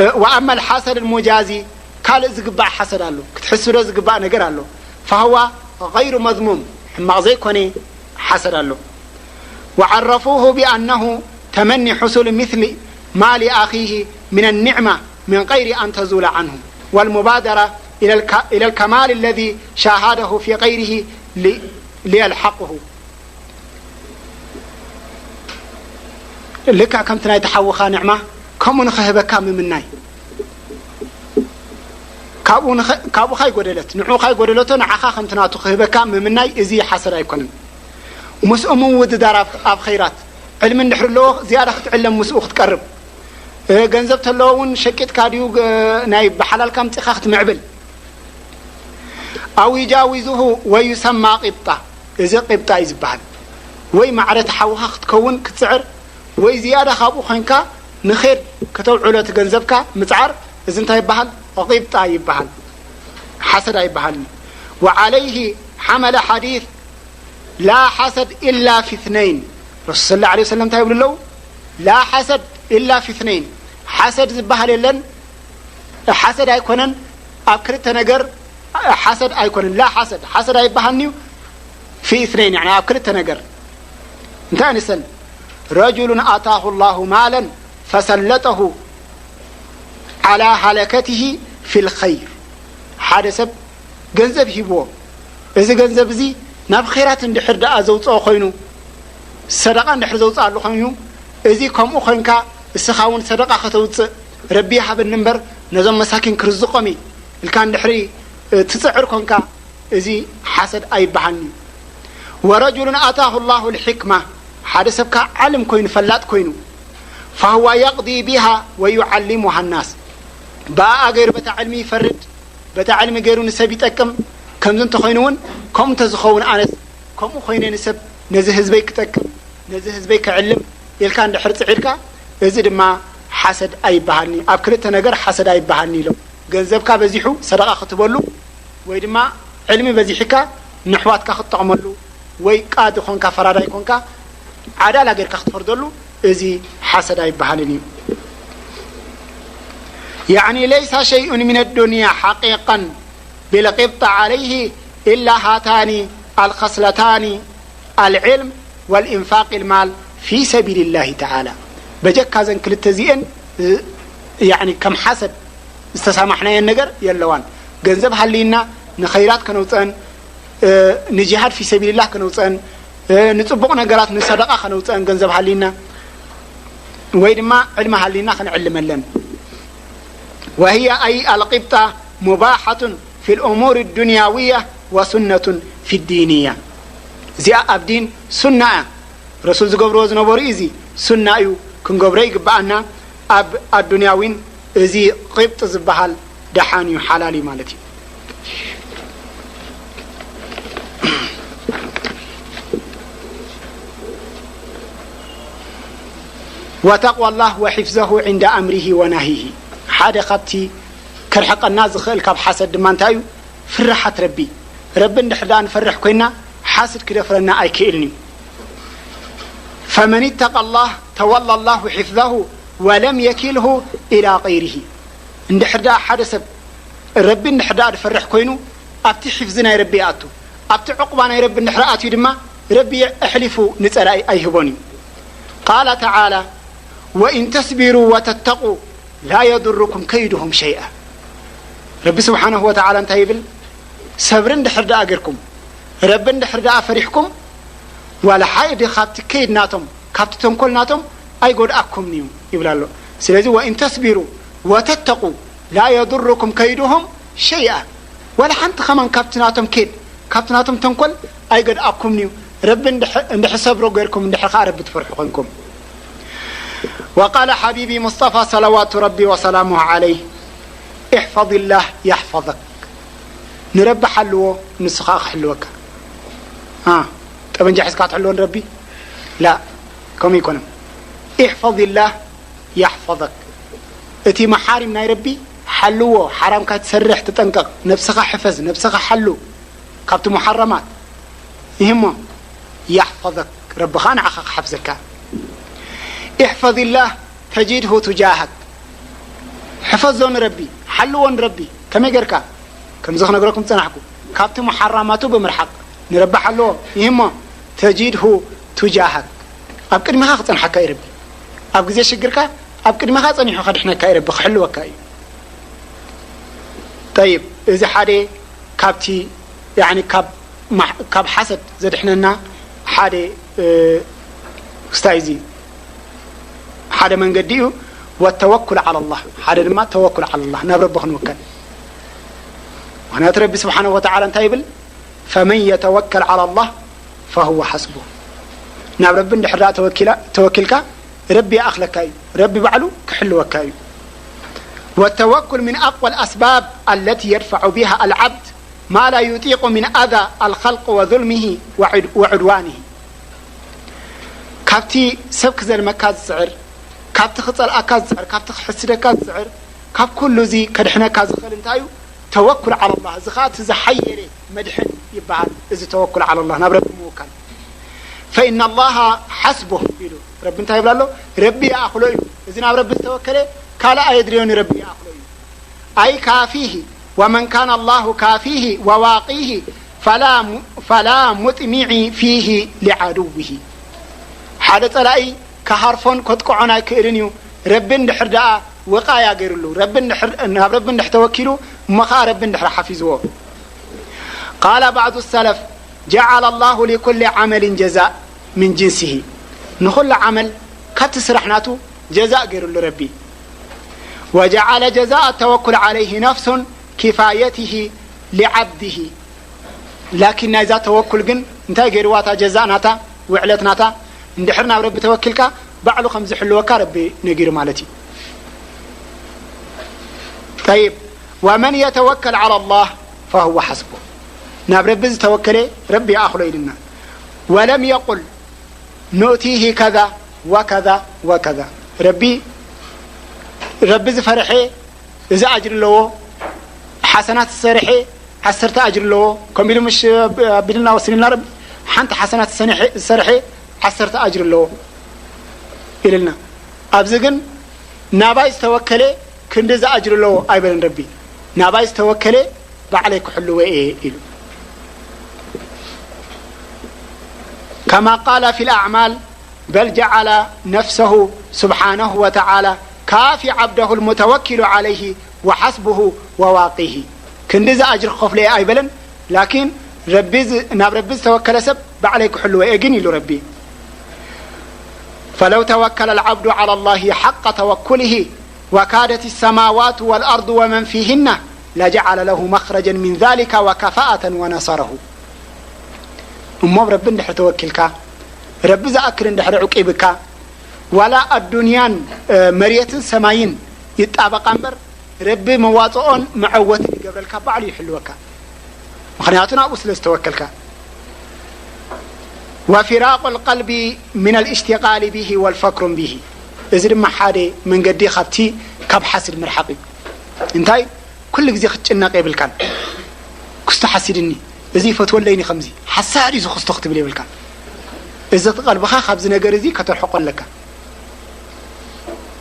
እ፣ ወአመል ሐሰድ ሙጃዚ፣ ካልእ ዝግባእ ሐሰድ ኣሎ፣ ክትሕስዶ ዝግባእ ነገር ኣሎ። ፈህዋ ገይሩ መዝሙም፣ ሕማቕ ዘይኮነ ሐሰድ ኣሎ። وعرفوه بأنه تمني حصول مثل ما لأخيه من النعمة من غير أن تزول عنه، والمبادرة إلى الك-، إلى الكمال الذي شاهده في غيره ل-، ليلحقه. ልክዕ ከምቲ ናይቲ ሓውኻ ንዕማ ከምኡ ንኽህበካ ምምናይ። ካብኡ ንኸ-፣ ካብኡ ካይጎደለት፣ ንዑ ካይጎደለቶ ንዓኻ ከምቲ ናቱ ክህበካ ምምናይ፣ እዚ ሓሰድ ኣይኮነን። ምስኡ ምውድዳር ኣብ፣ ኣብ ኸይራት። ዕልሚ እንድሕር ኣለዎ፣ ዝያዳ ክትዕለም ምስኡ ክትቀርብ። እ፣ ገንዘብ ተለዎ እውን ሸቂጥካ ድዩ፣ እ፣ ናይ ብሓላልካ ኣምጺኻ ክትምዕብል። ኣው ይጃዊዙሁ ወዩሰማ ቂብጣ፣ እዚ ቂብጣ እዩ ዝበሃል። ወይ ማዕረ እቲ ሓውኻ ክትከውን ክትጽዕር፣ ወይ ዝያዳ ካብኡ ኾይንካ ንኼር ከተውዕሎ እቲ ገንዘብካ ምጽዓር፣ እዚ እንታይ ይበሃል? ቂብጣ ይበሃል። ሓሰድ ኣይበሃልን። ወዓለይሂ ሓመለ ሓዲስ ላ ሓሰድ ኢላ ፊ እትነይን። ረሱል ሰለላሁ ዐለይሂ ወሰለም እንታይ ይብሉ ኣለዉ? ላ ሓሰድ ኢላ ፊ እትነይን። ሓሰድ ዝበሃል የለን፣ ሓሰድ ኣይኮነን ኣብ ክልተ ነገር፣ ሓሰድ ኣይኮነን። ላ ሓሰድ፣ ሓሰድ ኣይበሃልን'ዩ። ፊ እትነይን፣ ያዕኒ ኣብ ክልተ ነገር። እንታይ ንሰን? ረጁሉን ኣታሁ ላሁ ማለን ፈሰለጠሁ ዓላ ሃለከትሂ ፊል ኸይር። ሓደ ሰብ ገንዘብ ሂብዎ፣ እዚ ገንዘብ እዚ ናብ ኸይራት እንድሕር ደኣ ዘውፅኦ ኮይኑ፣ ሰደቓ እንድሕር ዘውፅኣሉ ኮይኑ፣ እዚ ከምኡ ኮይንካ እስኻ እውን ሰደቓ ከተውፅእ፣ ረቢ ይሃበኒ እምበር ነዞም መሳኪን ክርዝቖም እየ ኢልካ እንድሕሪ፣ እ፣ ትፅዕር ኮንካ፣ እዚ ሓሰድ ኣይበሃልን'ዩ። ወረጁሉን ኣታሁ ላሁ ልሕክማ፣ ሓደ ሰብ ከዓ ዓልም ኮይኑ፣ ፈላጥ ኮይኑ፣ ፈሁወ የቕዲ ቢሃ ወዩዓሊሙሃ ናስ፣ ብኣኣ ገይሩ በታ ዕልሚ ይፈርድ፣ በታ ዕልሚ ገይሩ ንሰብ ይጠቅም። ከምዚ እንተኾይኑ እውን፣ ከምኡ እንተዝኸውን ኣነስ ከምኡ ኮይነ ንሰብ፣ ነዚ ህዝበይ ክጠቅም፣ ነዚ ህዝበይ ክዕልም ኢልካ እንድሕር ጽዒርካ፣ እዚ ድማ ሓሰድ ኣይበሃልኒ። ኣብ ክልተ ነገር ሓሰድ ኣይበሃልኒ ኢሎም። ገንዘብካ በዚሑ ሰደቓ ክትበሉ፣ ወይ ድማ ዕልሚ በዚሕካ ንሕዋትካ ክትጠቕመሉ፣ ወይ ቃዲ ኮንካ ፈራዳይ ኮንካ ዓዳላ ጌርካ ክትፈርደሉ፣ እዚ ሓሰድ ኣይበሃልን እዩ። ያዕኒ ለይሳ ሸይኡን ሚነ ዱንያ ሓቂቀን ቢልቂብጣ ዓለይሂ ኢላ ሃታኒ ኣልኸስለታኒ ኣልዕልም ወልኢንፋቅ ልማል ፊ ሰቢልላሂ ተዓላ። በጀካ ዘን ክልተ እዚኤን፣ እ፣ ያዕኒ ከም ሓሰድ ዝተሳማሕናየን ነገር የለዋን። ገንዘብ ሃልይና ንኸይራት ከነውፀአን፣ እ፣ ንጂሃድ ፊ ሰቢልላህ ከነውፀአን፣ እ፣ ንፅቡቕ ነገራት ንሰደቓ ከነውፀአን ገንዘብ ሃልይና፣ ወይ ድማ ዕልሚ ሃልይና ከነዕልመለን። ወህየ ኣይ ኣልቂብጣ ሙባሓቱን ፊ ልእሙር ዱንያውያ ወሱነቱን ፊ ዲንያ። እዚኣ ኣብ ዲን ሱና እያ። ረሱል ዝገብርዎ ዝነበሩ እዩ። እዚ ሱና እዩ፣ ክንገብሮ ይግብኣና። ኣብ ኣዱንያ እውን እዚ ቂብጥ ዝበሃል ደሓን እዩ፣ ሓላል እዩ ማለት እዩ። ወተቅዋ ላህ ወሒፍዘሁ ዕንደ ኣምሪሂ ወናሂሂ። ሓደ ካብቲ ክርሕቀና ዝኽእል ካብ ሓሰድ ድማ እንታይ እዩ? ፍርሓት ረቢ። ረቢ እንድሕር ደኣ ንፈርሕ ኮይና፣ ሓስድ ክደፍረና ኣይክእልን እዩ። ፈመን ኢተቀ ላህ ተወላ ላሁ ሒፍዘሁ ወለም የኪልሁ ኢላ ገይሪሂ። እንድሕር ደኣ ሓደ ሰብ ረቢ እንድሕር ደኣ ዝፈርሕ ኮይኑ፣ ኣብቲ ሒፍዚ ናይ ረቢ ይኣቱ። ኣብቲ ዕቁባ ናይ ረቢ እንድሕር ኣትዩ ድማ፣ ረቢ ኣሕሊፉ ንጸላኢ ኣይህቦን እዩ። ቃለ ተዓላ፣ ወኢን ተስቢሩ ወተተቁ ላ የዱሩኩም ከይድሁም ሸይኣ። ረቢ ስብሓነሁ ወተዓላ እንታይ ይብል? ሰብሪ እንድሕር ደኣ ጌርኩም፣ ረቢ እንድሕር ደኣ ፈሪሕኩም፣ ዋላ ሓደ ካብቲ ከይድ ናቶም፣ ካብቲ ተንኮል ናቶም ኣይጎድኣኩምን እዩ ይብል ኣሎ። ስለዚ ወኢን ተስቢሩ ወተተቁ ላ የዱሩኩም ከይድሁም ሸይኣ። ዋላ ሓንቲ ከማን ካብቲ ናቶም ኬድ፣ ካብቲ ናቶም ተንኮል ኣይገድኣኩምን እዩ። ረቢ እንድሕ-፣ እንድሕር ሰብሮ ጌርኩም፣ እንድሕር ከኣ ረቢ ትፈርሑ ኮንኩም። ወቃለ ሓቢቢ ሙስጠፋ ሰለዋቱ ረቢ ወሰላሙሁ ዓለይህ፣ ኢሕፈዝላህ ያሕፈዘክ። ንረቢ ሓልዎ፣ ንሱ ከኣ ክሕልወካ። አ፣ ጠበንጃ ሒዝካ ትሕልዎ ንረቢ? ላ፣ ከምኡ ኣይኮነን። ኢሕፈዝላህ ያሕፈዘክ። እቲ መሓሪም ናይ ረቢ ሓልዎ፣ ሓራም ካይትሰርሕ ተጠንቀቕ፣ ነብስኻ ሕፈዝ፣ ነብስኻ ሓሉ፣ ካብቲ ሙሓረማት። ይህሞ፣ ያሕፈዘክ፣ ረቢ ኸኣ ንዓኻ ክሓፍዘካ። ኢሕፈዝላህ ተጂድሁ ቱጃሃክ። ሕፈዞ ንረቢ፣ ሓልዎ ንረቢ። ከመይ ጌርካ? ከምዚ ክነግረኩም ዝጸናሕኩ፣ ካብቲ ሙሓራማቱ ብምርሓቕ ንረቢ ሓልዎ። ይህሞ ተጂድሁ ቱጃሃክ፣ ኣብ ቅድሚኻ ክጸንሓካ እዩ ረቢ። ኣብ ግዜ ሽግርካ ኣብ ቅድሚኻ ጸኒሑ ከድሕነካ እዩ ረቢ፣ ክሕልወካ እዩ። ጠይብ፣ እዚ ሓደ ካብቲ፣ ያኒ ካብ ማሕ-፣ ካብ ሓሰድ ዘድሕነና ሓደ፣ እ፣ ክስታይ እዚ ሓደ መንገዲ እዩ። ወተወኩል ዓላ ላህ፣ ሓደ ድማ ተወኩል ዓላ ላህ፣ ናብ ረቢ ክንውከል። ምኽንያቱ ረቢ ስብሓነሁ ወተዓላ እንታይ ይብል? ፈመን የተወከል ዓላ ላህ ፈሁወ ሓስቡ። ናብ ረቢ እንድሕር ደኣ ተወኪላ-፣ ተወኪልካ ረቢ ይኣኽለካ እዩ። ረቢ ባዕሉ ክሕልወካ እዩ። ወተወኩል ምን ኣቅዋ ልኣስባብ ኣለቲ የድፈዑ ቢሃ ኣልዓብድ ማ ላ ዩጢቁ ምን ኣዛ ኣልኸልቅ ወዙልሚሂ ወዕድ-፣ ወዕድዋኒሂ። ካብቲ ሰብ ክዘልመካ ዝጽዕር፣ ካብቲ ክጸልኣካ ዝጽዕር፣ ካብቲ ክሕስደካ ዝጽዕር፣ ካብ ኩሉ እዚ ከድሕነካ ዝኽእል እንታይ እዩ? ተወኩል ዓላ ላህ። እዚ ኸኣ እቲ ዝሓየለ መድሕን ይበሃል። እዚ ተወኩል ዓላ ላህ፣ ናብ ረቢ ምውካል። ፈኢነ ላሃ ሓስቡህ ኢሉ። ረቢ እንታይ ይብል ኣሎ? ረቢ ይኣኽሎ እዩ። እዚ ናብ ረቢ ዝተወከለ ካልእ ኣየድልዮን እዩ፣ ረቢ ይኣኽሎ እዩ። ኣይ ካፊሂ፣ ወመን ካነ ላሁ ካፊሂ ወዋቂሂ ፈላ ሙ-፣ ፈላ ሙጥሚዒ ፊሂ ሊዓድዊሂ። ሓደ ጸላኢ ክሃርፎን ከጥቅዖን ኣይክእልን እዩ። ረቢ እንድሕር ደኣ ውቃያ ገይሩሉ፣ ረቢ እንድሕር፣ ናብ ረቢ እንድሕር ተወኪሉ፣ እሞ ኸኣ ረቢ እንድሕር ሓፊዝዎ። ቃለ ባዕዱ ሰለፍ፣ ጀዓለ ላሁ ሊኩሊ ዓመሊን ጀዛእ ምን ጅንሲሂ። ንኹሉ ዓመል ካብቲ ስራሕ ናቱ ጀዛእ ገይሩሉ ረቢ። ወጀዓለ ጀዛእ ተወኩል ዓለይሂ ነፍሱን ኪፋየቲሂ ሊዓብዲሂ። ላኪን ናይዛ ተወኩል ግን እንታይ ገይርዋ? እታ ጀዛእ ናታ፣ ውዕለት ናታ፣ እንድሕር ናብ ረቢ ተወኪልካ ባዕሉ ከም ዝሕልወካ ረቢ ነጊሩ ማለት እዩ። ጠይብ፣ ወመን የተወከል ዓላ ላህ ፈሁወ ሓስቡ። ናብ ረቢ ዝተወከለ ረቢ ይኣኽሎ ኢልና። ወለም የቁል ኑእቲሂ ከዛ ወከዛ ወከዛ። ረቢ፣ ረቢ ዝፈርሐ እዚ ኣጅሪ ኣለዎ፣ ሓሰናት ዝሰርሐ ዓሰርተ ኣጅሪ ኣለዎ። ከምኡ ኢሉ ምሽ ኣቢልና ወሲንልና ረቢ፣ ሓንቲ ሓሰናት ዝሰንሐ-፣ ዝሰርሐ ዓሰርተ ኣጅሪ ኣለዎ ኢልና። ኣብዚ ግን ናባይ ዝተወከለ ክንዲ ዝኣጅር ኣለዎ ኣይበለን ረቢ። ናባይ ዝተወከለ ባዕለይ ክሕልዎ እየ ኢሉ። ከማ ቃለ ፊ ልኣዕማል በል ጀዓለ ነፍሰሁ ስብሓነሁ ወተዓላ ካፊ ዓብደሁ ልሙተወኪሉ ዓለይሂ ወሓስቡሁ ወዋቂሂ። ክንዲ ዝኣጅር ክኸፍሎ እየ ኣይበለን። ላኪን ረቢ ዝ-፣ ናብ ረቢ ዝተወከለ ሰብ ባዕለይ ክሕልዎ እየ ግን ኢሉ ረቢ። ፈለው ተወከለ ልዓብዱ ዓላ ላሂ ሓቀ ተወኩልሂ ወካደት ሰማዋቱ ወልኣርዱ ወመን ፊህና ለጀዓለ ለሁ መኽረጀን ሚን ዛሊካ ወከፋኣተን ወነሰረሁ። እሞ ረቢ እንድሕር ተወኪልካ፣ ረቢ ዝኣክል እንድሕር ዕቂብካ፣ ዋላ ኣዱንያን፣ እ፣ መሬትን ሰማይን ይጣበቃ እምበር፣ ረቢ መዋጽኦን መዐወትን ይገብረልካ፣ ባዕሉ ይሕልወካ። ምኽንያቱ ናብኡ ስለ ዝተወከልካ። ወፊራቁ ልቀልቢ ምን ልእሽትቃሊ ብሂ ወልፈክሩን ብሂ። እዚ ድማ ሓደ መንገዲ ካብቲ ካብ ሓስድ ምርሓቕ እዩ። እንታይ? ኩሉ ግዜ ክትጭነቕ የብልካን። ክስቶ ሓሲድኒ፣ እዚ ይፈትወለይኒ፣ ከምዚ ሓሳድ እዩ እዚ ክስቶ ክትብል የብልካን። እዚ ቀልብኻ ካብዚ ነገር እዚ ከተርሕቆ ኣለካ።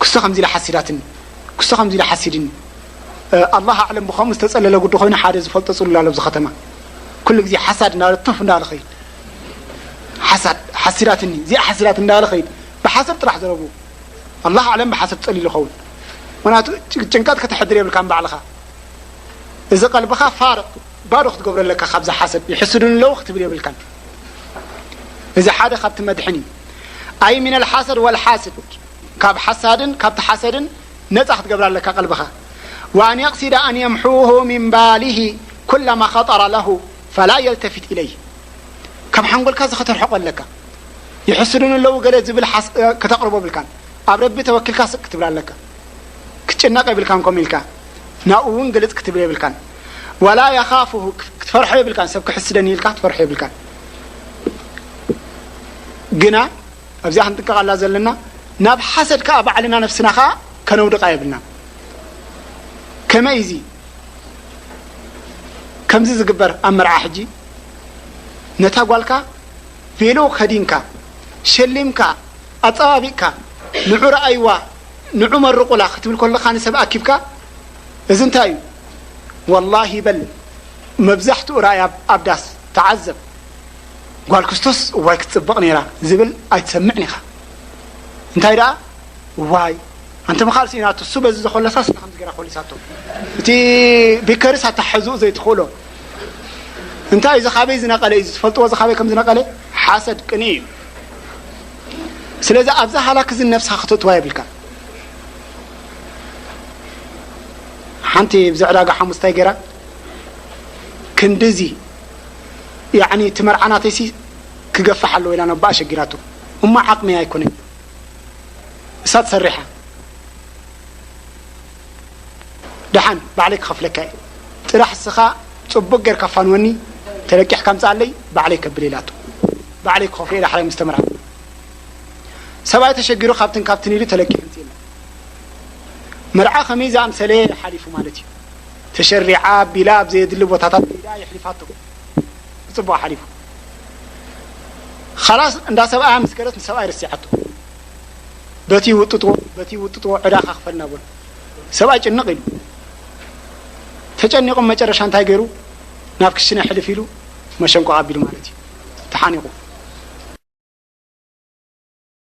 ክስቶ ከምዚ ኢላ ሓሲዳትኒ፣ ክስቶ ከምዚ ኢላ ሓሲድኒ። እ፣ ኣላህ ኣዕለም ብኸምኡ ዝተጸለለ ጉዲ ኮይኑ ሓደ ዝፈልጦ ጽሉል ኣሎ ኣብዚ ከተማ። ኩሉ ግዜ ሓሳድ እንዳበለ ቱፍ እንዳበለ ኸይድ። ሓሳድ፣ ሓሲዳትኒ፣ እዚኣ ሓሲዳት እንዳበለ ኸይድ። ብሓሰድ ጥራሕ ዘረቡ። ኣላህ ኣዕለም ብሓሰድ ጸሊሉ ይኸውን። ምኽንያቱ ጭ-፣ ጭንቀት ከተሕድር የብልካን ባዕልኻ። እዚ ቀልብኻ ፋርቕ፣ ባዶ ክትገብሮ ኣለካ ካብዚ ሓሰድ። ይሕስዱኒ ኣለዉ ክትብል የብልካን። እዚ ሓደ ካብቲ መድሕን እዩ። ኣይ ሚን ኣልሓሰድ ወልሓስድ፣ ካብ ሓሳድን ካብቲ ሓሰድን ነጻ ክትገብራ ኣለካ ቀልብኻ። ወኣን የቕሲደ ኣን የምሑሁ ሚን ባሊሂ ኩለማ ኸጠረ ለሁ ፈላ የልተፊት ኢለይህ። ካብ ሓንጎልካ እዚ ከተርሕቆ ኣለካ። ይሕስዱኒ ኣለዉ ገለ ዝብል ሓስ-፣ ከተቕርቦ የብልካን። ኣብ ረቢ ተወኪልካ ስቅ ክትብል ኣለካ። ክትጭነቕ የብልካን። ከምኡ ኢልካ ናብኡ እውን ግልጽ ክትብል የብልካን። ወላ የኻፉሁ፣ ክትፈርሖ የብልካን። ሰብ ክሕስደኒ ኢልካ ክትፈርሖ የብልካን። ግና ኣብዚኣ ክንጥንቀቓላ ዘለና፣ ናብ ሓሰድ ከኣ ባዕልና ነፍስና ከኣ ከነውድቓ የብልናን። ከመይ እዚ ከምዚ ዝግበር ኣብ መርዓ ሕጂ፣ ነታ ጓልካ ቬሎ ከዲንካ፣ ሸሊምካ፣ ኣጸባቢቕካ፣ ንዑ ረኣይዋ፣ ንዑ መርቑላ ክትብል ከለኻ ንሰብ ኣኪብካ፣ እዚ እንታይ እዩ? ወላሂ በል መብዛሕትኡ ራእይ ኣብ ዳስ ተዓዘብ። ጓል ክስቶስ እዋይ ክትጽብቕ ነይራ ዝብል ኣይትሰምዕን ኢኻ። እንታይ ደኣ እዋይ ኣንተ ምኻል ስኢናቶ እሱ በዚ ዘኾለሳ ስና ከምዚ ገይራ ኮሊሳቶ። እቲ ቢከርስ ኣታሐዝኡ ዘይትኽእሎ እንታይ እዚ ካበይ ዝነቐለ እዩ? ዝፈልጥዎ እዚ ካበይ ከም ዝነቐለ ሓሰድ ቅንኢ እዩ። ስለዚ ኣብዛ ሃላክ እዚ ነብስኻ ክተእትዋ የብልካ። ሓንቲ ብዚ ዕዳጋ ሓሙስ እንታይ ገይራ ክንድዚ ያዕኒ እቲ መርዓ ናተይሲ ክገፍሕ ኣለዎ ኢላ ነባ ኣሸጊራቶ። እሞ ዓቕሚ ኣይኮነን እሳ ትሰርሓ ደሓን ባዕለይ ክኸፍለካ እየ። ጥራሕ እስኻ ጽቡቅ ጌርካ ፋንወኒ ተለቂሕካ ምጻኣለይ ባዕለይ ከብል ኢላቶ። ባዕለይ ክኸፍሎ ኢላ ሓራይ ምስ ተመርዓ ሰብኣይ ተሸጊሩ ካብትን ካብትን ኢሉ ተለቂሑ ምጽእና። መርዓ ከመይ ዝኣምሰለ ሓሊፉ ማለት እዩ። ተሸሪዓ ቢላ ኣብ ዘየድሊ ቦታታት ከይዳ የሕሊፋቶ። ብጽቡቕ ሓሊፉ። ኻላስ እንዳ ሰብኣያ ምስ ከደት ንሰብኣይ ረሲዓቶ። በቲ ይውጥጥዎ በቲ ይውጥጥዎ ዕዳኻ ክፈልና በሉ። ሰብኣይ ጭንቕ ኢሉ ተጨኒቑ መጨረሻ እንታይ ገይሩ ናብ ክሽነ ሕልፍ ኢሉ መሸንቆቕ ኣቢሉ ማለት እዩ ተሓኒቑ።